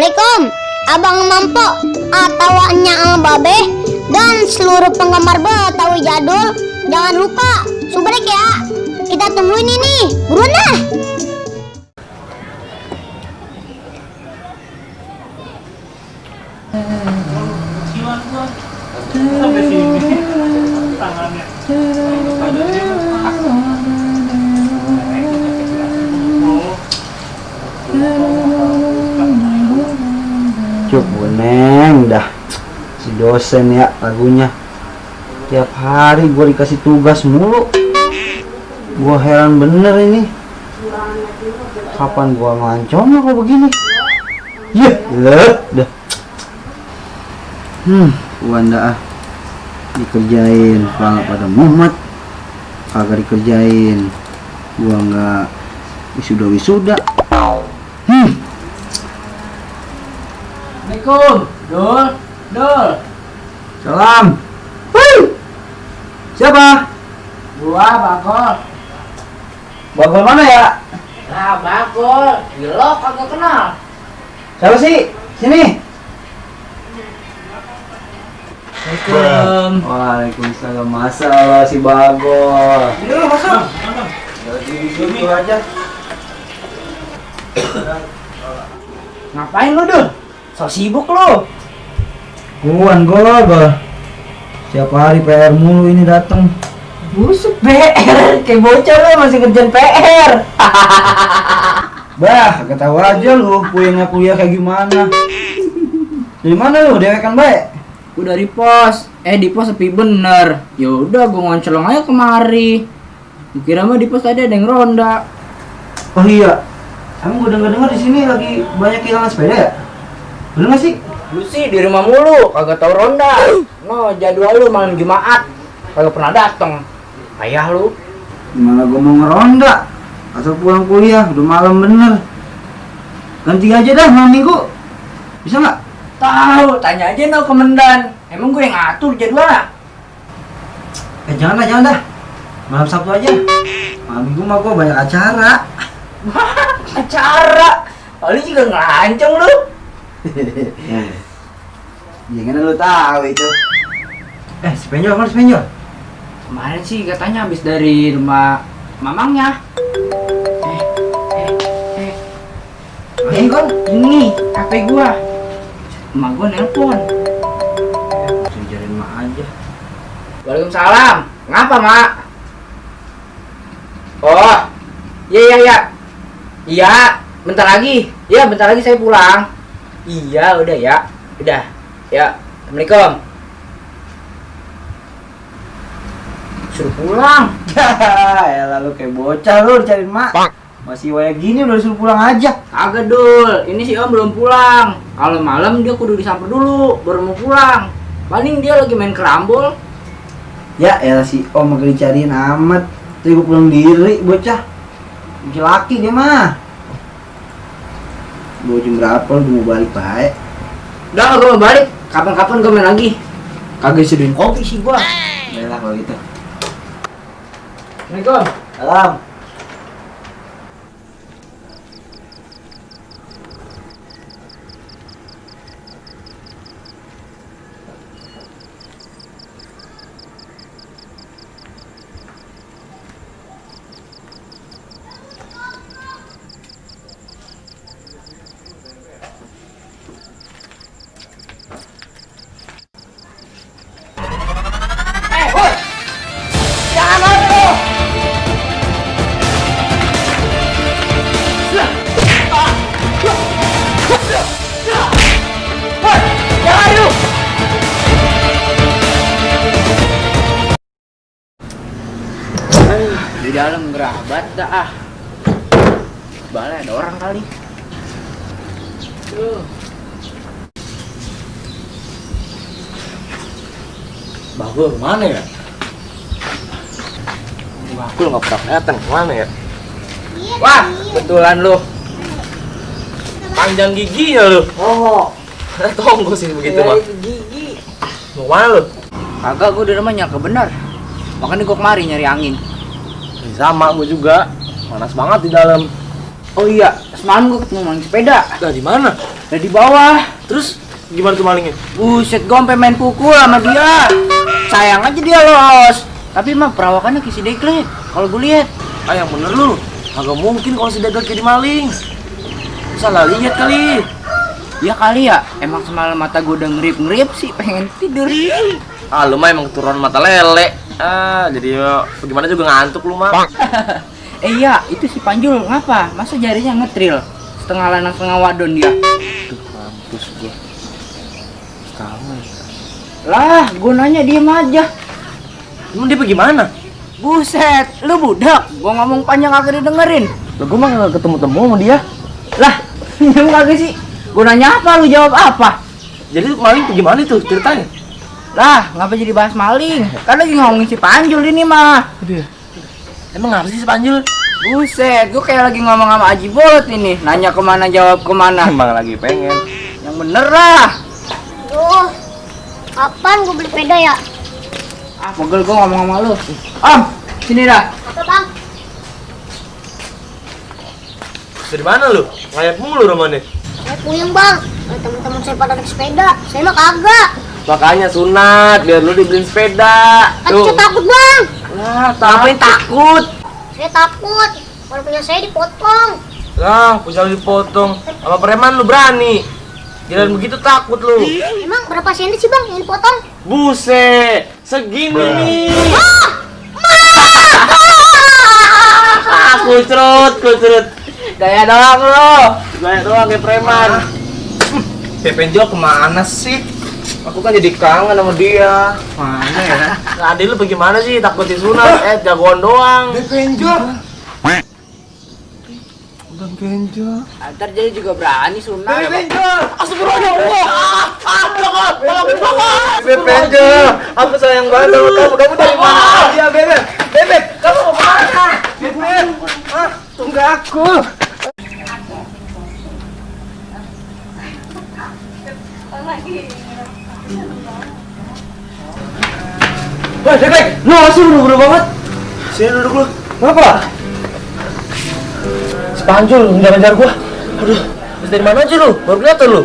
Assalamualaikum, Abang Mampo, Atawanya Ang Babe, dan seluruh penggemar Betawi jadul. Jangan lupa subrek ya. Kita tungguin ini, buruan dah. Sampai sini tangannya. Cuk, Neng, dah si dosen ya lagunya. Tiap hari gue dikasih tugas mulu. Gue heran bener ini. Kapan gue ngelancongnya kok begini? Yah, dah. Wanda dikerjain, pelangak pada mumet, kagak dikerjain. Gua nggak wisuda. Assalamualaikum, Dul. Salam. Siapa? Gua Bagol. Bagol mana ya? Nah, Bagol. Gila, kagak kenal. Siapa sih? Sini. Assalamualaikum. Waalaikumsalam. Masalah si Bagol. Yuk, masuk. Jadi di situ aja. Ngapain lu, Dul? So sibuk lu. Guan Gol. Siapa hari PR mulu ini datang. Busuk PR, kayak bocah lu masih ngerjain PR. Bah, kagak tahu aja lu kuliah kayak gimana. Dari mana lu? Dewekan baik. Udah di pos. Di pos sepi bener. Ya udah, gua ngoncelong aja kemari. Dikira mah di pos tadi ada yang ronda. Oh iya. Emang gue dengar di sini lagi banyak kehilangan sepeda ya? Bener gak sih? Lu sih di rumah mulu, kagak tahu ronda. No, jadwal lu malam Jumat. Kagak pernah dateng. Ayah lu. Malah gue mau ngeronda. Asal pulang kuliah, udah malam bener. Ganti aja dah malam minggu. Bisa nggak? Tahu, tanya aja no komandan. Emang gue yang ngatur jadwalnya. Jangan dah. Malam Sabtu aja. Malam minggu mah gue banyak acara. Acara? Lu juga ngelancong lu. Jangan lu tahu itu. Sepenjol mana sepenjol? Kemarin sih katanya habis dari rumah mamangnya. Gol. Ini HP gua. Emak gua nelpon. Jarin mak aja. Waalaikumsalam. Ngapa, Mak? Oh. Iya. Iya, bentar lagi. Iya, bentar lagi saya pulang. Iya, udah ya. Udah. Ya. Assalamualaikum. Suruh pulang. Ya lalu kayak bocah lu cari mak. Masih kayak gini udah disuruh pulang aja. Agak Dul, ini si Om belum pulang. Kalau malam dia kudu disamper dulu, baru mau pulang. Paling dia lagi main kerambol. Ya si Om agak dicariin amat. Tadi gue pulang diri bocah. Bocah laki dia mah. Gue jam berapa lu mau balik baik? Udah, gue mau balik. Kapan-kapan gue main lagi. Kagak seduin kopi sih gua. Baiklah kalau gitu. Assalamualaikum. Salam. Woi! Jangan lari! Woi! Jangan lari! Di dalam gerabat dah. Balai ada orang kali. Bagol mana ya? Bagol nggak pernah kelihatan kemana ya? Wah, betulan lu. Panjang giginya lu. Oh, Tonggo sih begitu mah. gigi. Mau mana lu? Kagak, gue di rumah nyangka bener. Makanya gue kemari nyari angin. Sama gue juga. Panas banget di dalam. Oh iya, semalam gue ketemu maling sepeda. Lah di mana? Ada di bawah. Terus gimana tuh malingnya? Buset, gue sampai main pukul sama dia. Sayang aja dia lolos. Tapi mah perawakannya kayak si Deklet. Kalau gue lihat. Ah yang bener lu. Agak mungkin kalau si Deklet jadi maling. Salah lihat kali. Ya kali ya. Emang semalam mata gue udah ngerip-ngerip sih, pengen tidur. Ah lu mah emang keturunan mata lele. Ah jadi bagaimana juga ngantuk lu mah. Iya, itu si Panjul ngapa? Masa jarinya ngetril? Setengah lanang setengah wadon dia. Tuh mampus gua. Tahu ya. Lah, gue nanya diem aja. Emang dia bagaimana? Buset, lu budak. Gua ngomong panjang kagak didengerin. Lah gua mah gak ketemu-temu sama dia. Lah, nyam kagak sih? Gua nanya apa, lu jawab apa? Jadi maling tuh gimana tuh ceritanya? Lah, ngapa jadi bahas maling? Kan lagi ngomongin si Panjul ini mah. Aduh. Emang apa sih si Panjul? Buset, gua kayak lagi ngomong sama Aji Bolot ini. Nanya kemana, jawab kemana. Emang lagi pengen. Yang bener lah. Duh, kapan gue beli sepeda ya? Ah, pegel gua ngomong sama lu. Om, sini dah. Apa bang? Dari mana lu? Ngayap mulu rumahnya. Saya puyeng bang. Teman-teman saya pada naik sepeda. Saya mah kagak. Makanya sunat biar lu dibeliin sepeda. Kan saya takut bang. Lah, ngapain takut? Saya takut. Kalau punya saya dipotong. Lah, punya lu dipotong. Sama preman lu berani. Jalan begitu takut lu. Emang berapa senti sih bang yang dipotong? Buset, segini nih. Kucrut. Gaya doang lu. Banyak doang kayak preman. Pepenjol kemana sih? Aku kan jadi kangen sama dia. Mana ya? Nah, adik lu bagaimana sih? Takut disunat, jagoan doang. Penjol. Bang Penjol. Ntar jadi juga berani sunat. Beb Penjol, aku sayang banget sama kamu. Kamu dari mana aja, Bebek? Bebek, kamu mau kemana? Bebek, tunggu aku. Wah, Bebek, lu masih buru-buru banget. Sini duduk lu. Kenapa? Si Panjul ngejar-ngejar gua. Aduh, terus dari mana aja lu? Baru kelihatan lu.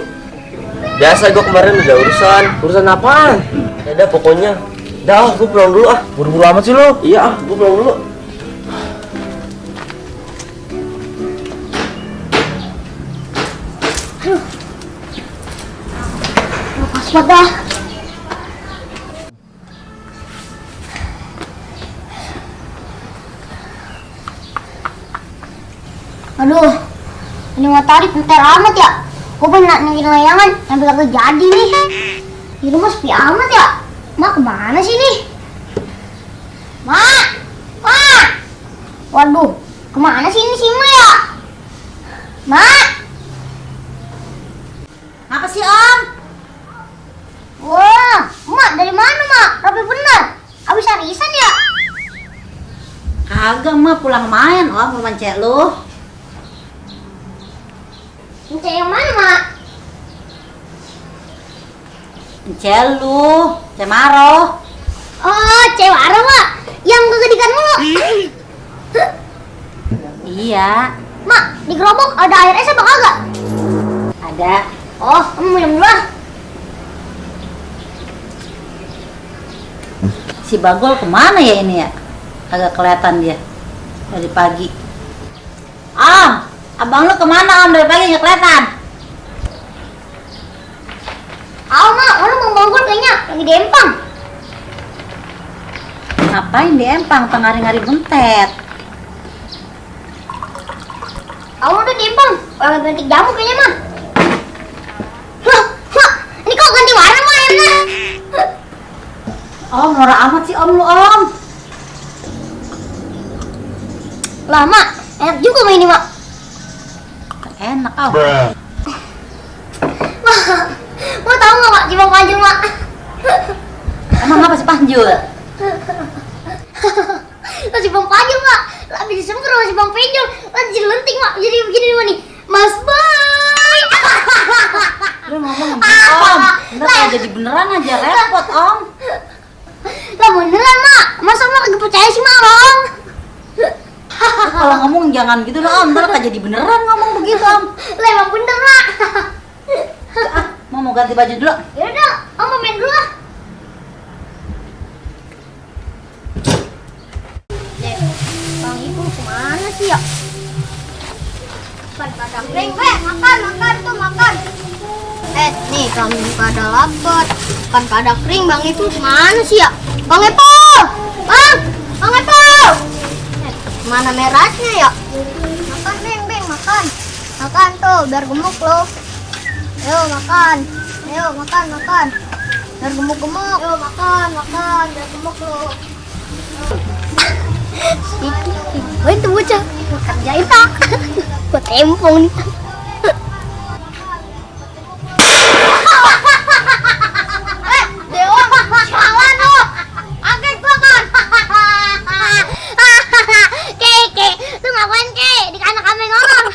Biasa gua kemarin udah urusan. Urusan apaan? Ya udah pokoknya. Dah, gua pulang dulu ah. Buru-buru amat sih lu. Iya ah, gua pulang dulu. Lepas banget dah. Aduh, ini matahari pintar amat ya. Gue pengen naikin layangan, tapi kagak jadi nih. Di rumah sepi amat ya. Mak kemana sih nih? Mak, Mak. Waduh, kemana sih ini si Mak ya? Mak. Apa sih Om? Wah, Mak dari mana Mak? Rapi bener. Abis arisan ya? Kagak mah pulang main Om rumah cek lu. Cek yang mana Mak? Cek lu, cek Maro. Oh, cewek Ara Mak. Yang kegedikan mulu. Iya, Mak, di gerobak ada air es apa kagak? ada. Oh, kamu minum dulu ah. Si Bagol kemana ya ini ya? Agak kelihatan dia dari pagi. Om, abang lu kemana Om dari pagi nggak kelihatan? Aw Mak, mana Bang Banggol kayaknya lagi di Empang. Ngapain di Empang tengah hari-hari bentet? Aw udah di Empang, lagi ganti jamu kayaknya Mak. Loh, Mak, ini kok ganti warna Mak airnya? Om, norak amat sih Om lu Om. Lah Mak, enak juga Mak ini Mak. Enak Om. Mak tahu nggak Mak, Cibang Panjul Mak? Emang apa sih Panjul? Lah Cibang Panjul Mak, lah bisa sempur sama Cibang Panjul. Lah jadi lenting Mak, jadi begini nih Mak nih. Mas Boy. Lu ngomong Om. Ntar kalau jadi beneran aja repot Om. Lah beneran Mak, masa Mak lagi percaya sih Mak Bang? Kalau ngomong jangan gitu lah Om, ntar jadi beneran ngomong begitu Om. Lah emang bener lah. Mau ganti baju dulu. Yaudah, Om mau main dulu lah. Bang Ibu kemana sih ya? Pada kering, makan tuh makan. Nih kami pada lapar. Pada kering, Bang Ibu kemana sih ya? Bang Ibu, Bang Ibu. Mana merahnya ya? Makan Beng, makan. Makan tuh biar gemuk loh. Ayo makan. Biar gemuk-gemuk. Ayo makan biar gemuk loh. Oh itu bocah kerjain tak? Gua tempong nih. Dewa, salah lo. Angkat gua kan. Keke, lu ngapain ke? Di kanan kambing orang.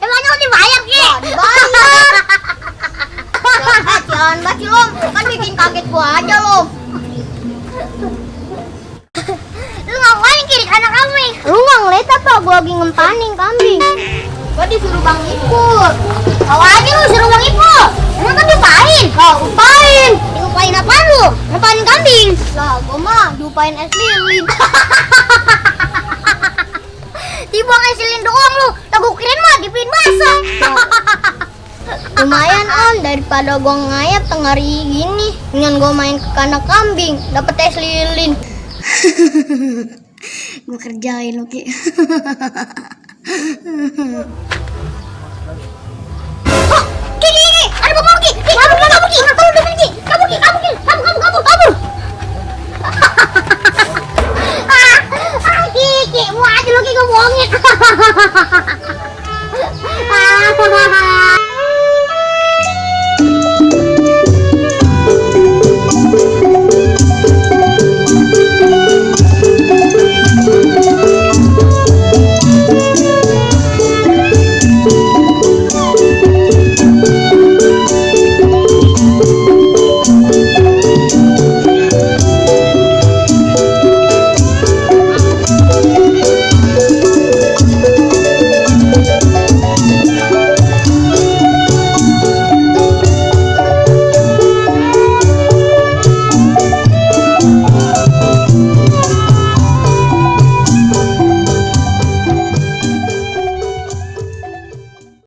Emangnya lu dibayar ke? Dibayar. Jangan basi lo, kan bikin kaget gua aja lo. Lu ngapain kiri kanan kambing? Lu nggak ngeliat apa? Gua lagi ngempanin kambing. Gua disuruh Bang Ipul. Kau aja lu suruh Bang Ipul. Emang kan diupain? Kau upain. Diupain apa lu? Ngempanin kambing. Lah, gua mah diupain es lilin. Dibuang es lilin doang lu. Tak gua kirain mah dipiin basah. Lumayan Om, daripada gua ngayap tengah hari gini. Dengan gua main ke kandang kambing, dapet es lilin. Gue kerjain oke.